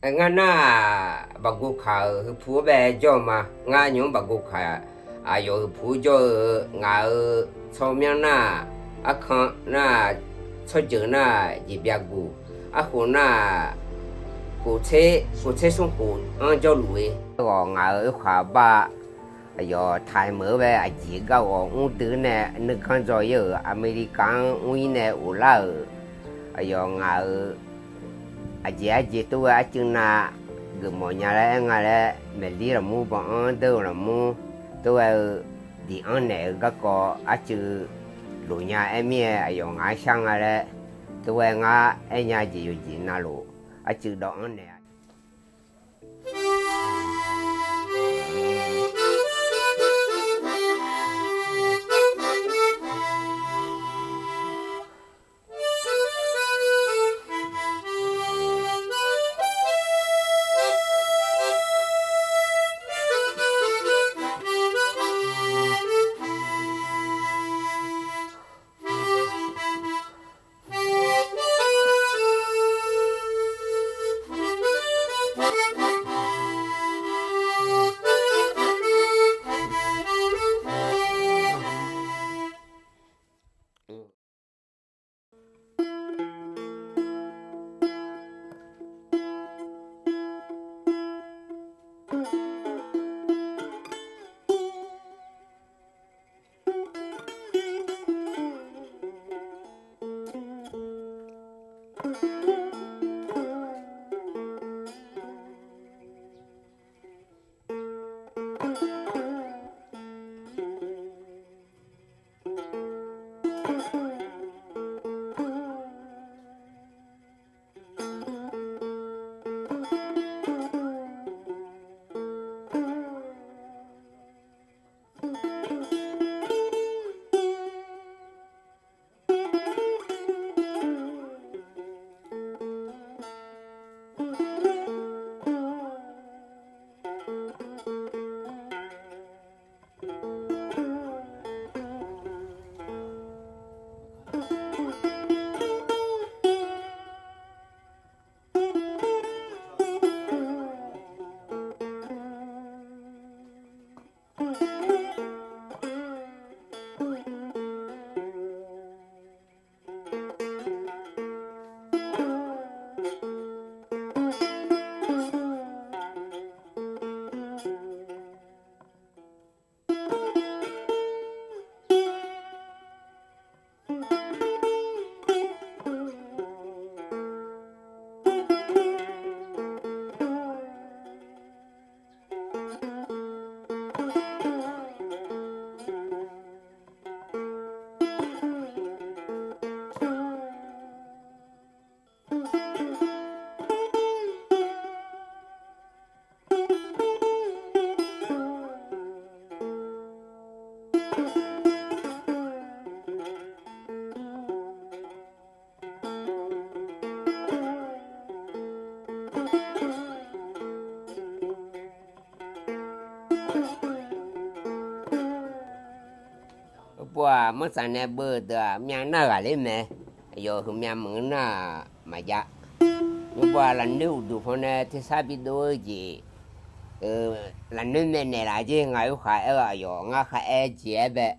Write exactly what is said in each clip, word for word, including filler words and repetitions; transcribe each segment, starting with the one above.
Ngar nar-aq, Baqguvkaq-euq huiqpu-anr bae jawr-eu ma. Ngar nymq-mr Baqguvkaq aqyawf huiqpu jawr-eu, ngaq-euq tsawrmyanr nar-aq, arkan nar-aq, tsawrjeuq nar-aq, jeqbyav guq, arkhof nar-aq, kof tser smr khof-anr jawrluf-eu. Ghawq ngaq-euq oerkhaq bar, aqyawf taqmeuq-eu bae aqjeq garghawq mr dui nae nuiganr dzaw-ir-euq Aqmeqlikav-anr mr-ir nae ghoflar-euq, aqyawf ngaq-euq aqjeq arjeq tov-aer arcuiv nav geufmawf nya laer aer nga laer, maeqlir lafmur banq-anr deur-eu lafmur tov-aer-eu, diq-anr naeq-eu garkawv arcuiv loq nya aer mir-aer, aqyawf ngaq-anr shar nga laer tov-aer ngar aer nya jeq yawqjeq navluf arcuiv dawv-anr naeq-a. Pov-aq, manrsaq nae beu-eu deuq-aq, myav nar ghaq ler mae. Aqyawf heumyav meuq-eu nar-aq maqjav. Nymrpov-aq, lafnoer uqduq pawnae tersar bidov-eu jeq, lafnoer maeqnaeq laf jer. Ngaq oerkhaq aer-eu aqyawf ngar kharaer jeq-aer bae,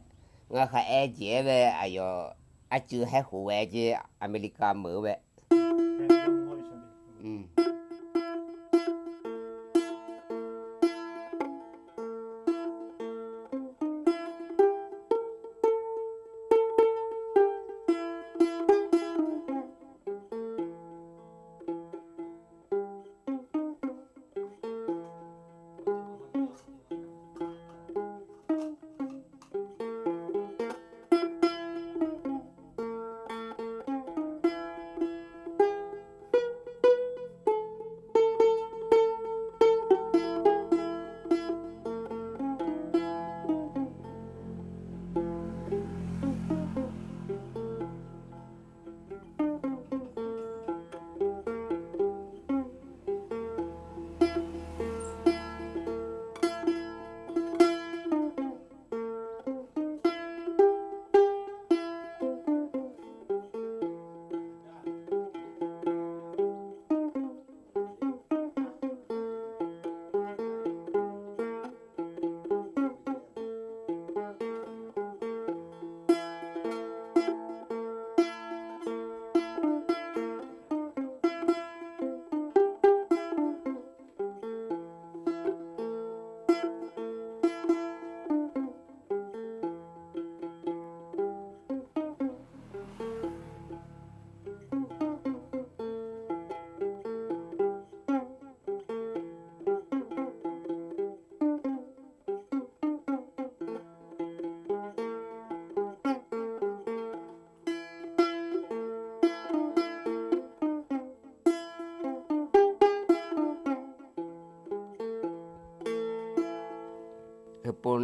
ngar kharaer jeq-aer bae, aqyawf arcuiv haer khof ghae jer, Aqmeqlikav meuq-eu bae.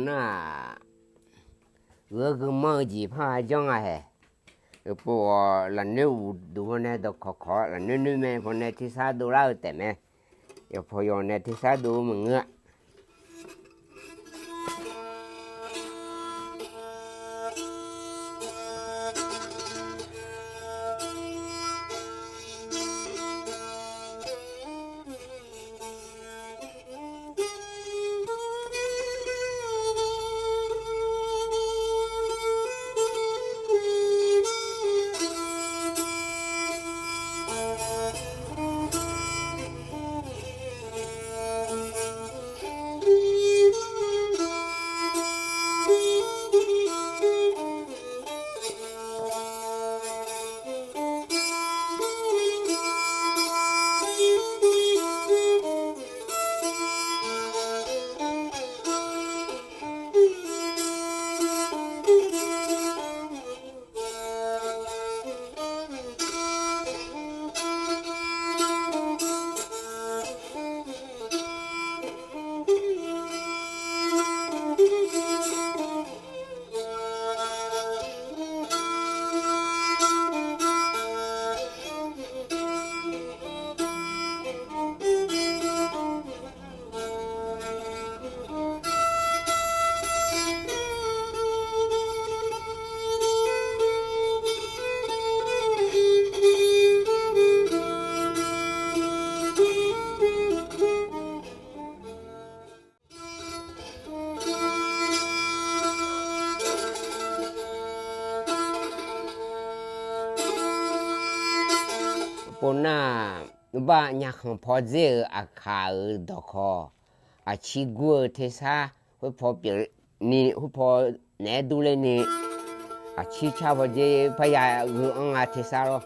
Nar-aq, geu-eu geumanr-eu jeq par janr nga haeq. Eupov-awq, lafnoer uqduq haw nae dawqkawq kawq-awr lafnoer noer mae paw nae tersar dovlar-eu taef mae. Yawqpaw yawq nae tersar dov-eu maqngeur-a. Pov nar, bar nyakhanq paw dzer-euq aqkaq-euq dawqkawq, aqcir gur-eu tersar khoer paw pyeufni khoer paw naeq-aer durler ni, aqcir car paw dzer parya gheu anr nga tersar lawr.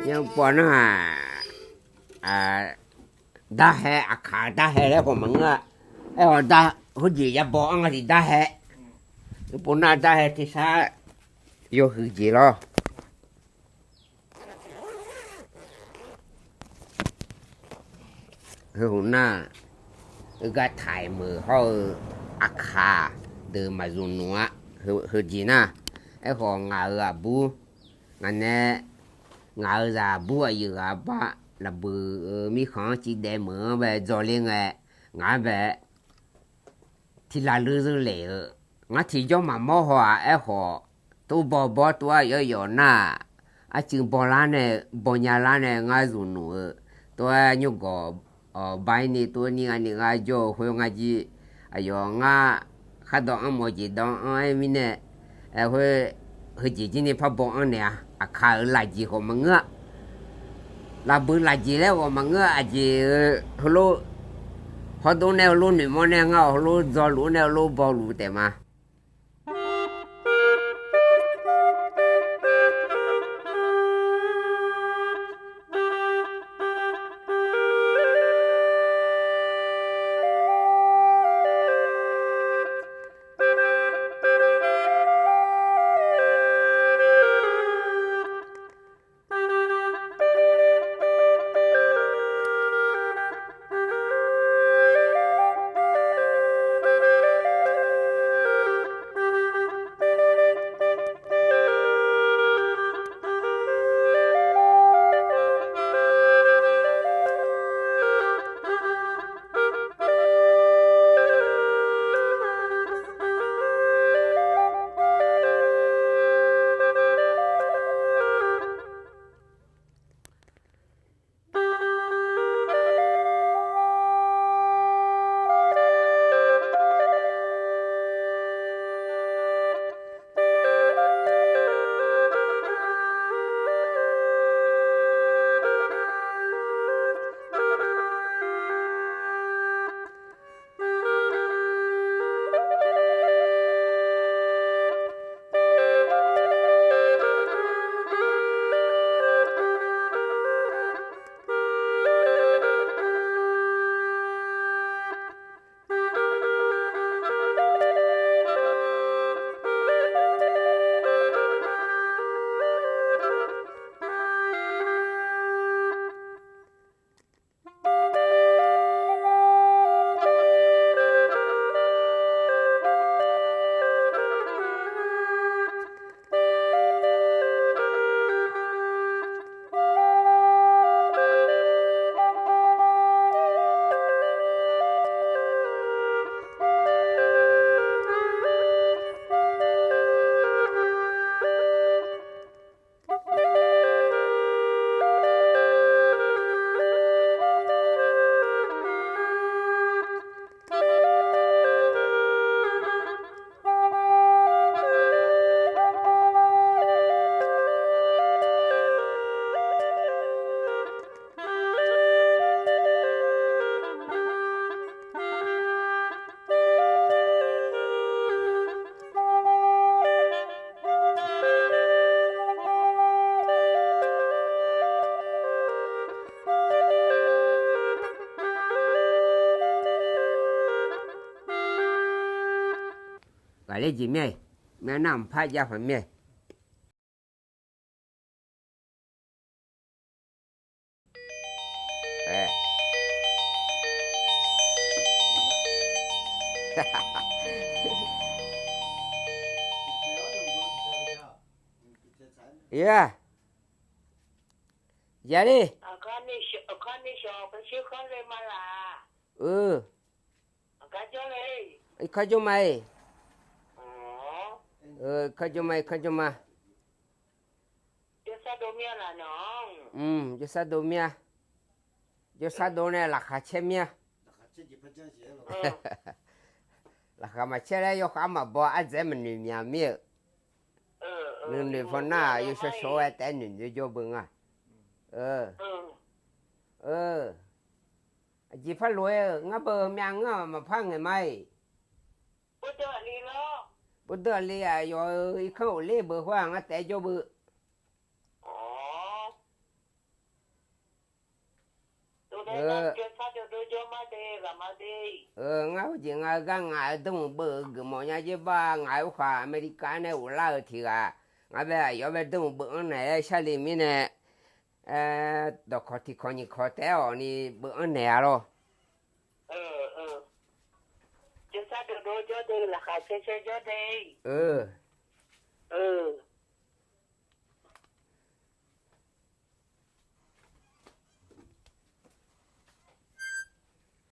Nymr pov nar, darhae, aqkaq darhae laer khawf maqngeur-a. Aerkhawf, khoerjeq yabaw-anr nga tiq darhae. Nymr pov nar darhae tersar yawhuiq jeq lawr. Heu hmq nar, heugar taq-iq meuq hawr-eu aqkaq deuq maqzmq nmq-a. Heujeq nar, aerkhawf ngaq-euq aqbur, ngaq nae, ngaq-euq zaq aqbur aqyuif ghaq bar lafbuiq-eu mirkhanq-anr civdaev meuq-anr bae dzawler ngae, ngaq-anr bae tiqlaqlui zeur lef-eu, ngar tiqjawr maqmawr haw-aq. Aerkhawf, tov baw bawr tov-aer yawr yawf nar-aq, arcuiv bawlar nae, bawnya lar nae ngar zmq nmq-eu, tov-aer nymrgawq awq, ba-ir ni tov-aer ni ghaq ni ghaq jawr-euq khoer nga jir. Aqyawf ngar khar dawv anr mawf jeq dawv anr-aer mirnae, khoer heujeq jir ni par baw anr naeq-a. Aqkaq-euq lafjeq khawf maqngeur-a. Lafbui lafjeq laer khawf maqngeur-a. Aqjeq-eu heulof hawrdov nae heulof noeqmawr nae ngar-awq, heulof dzawluf-awr nae heulof bawluf taef ma. Ghaqler jeq mir-a, myavnar mqpar jav paq mir-a. Yali. Irkanr jawr ma-iq. Irkanr jawr ma, irkanr jawr ma. Jawrsar dov mir-a. Jawrsar dov nae laqkhaq caer mir-a. Laqkhaq maqcaer laer yawkhav maqbaw ardzaeq maqnoeq myaq mir-euq. Nuinoeq paw nar-aq yawshawr shawr-aer taef-aer noeq dzoer jawr beu nga. Aqjeq par lof-aer-euq ngar beu myav ngeur-aq maqpar ngaeq ma-iq. Bawrder aqli aqyawf-euq irkanr ghofler beu khoer-aq ngar taef-aer jawr beu. Ngar heujeq nga-eu gar ngaq-euq dmrmuiq beuv-euq geufmawf nya jer bar ngaq-euq urkhaq America nae ghoflar-euq tiq ghaq, ngar bae aqyawf bae dmrmuiq beuv anr naeq-aer sharli mirnae, dawqkawq tiq kawq nyiq kawq taef-aer awq ni beuv anr naeq-a lawr. Jawrsar dov dov jawr de, laqkhaq caer caer jawr de.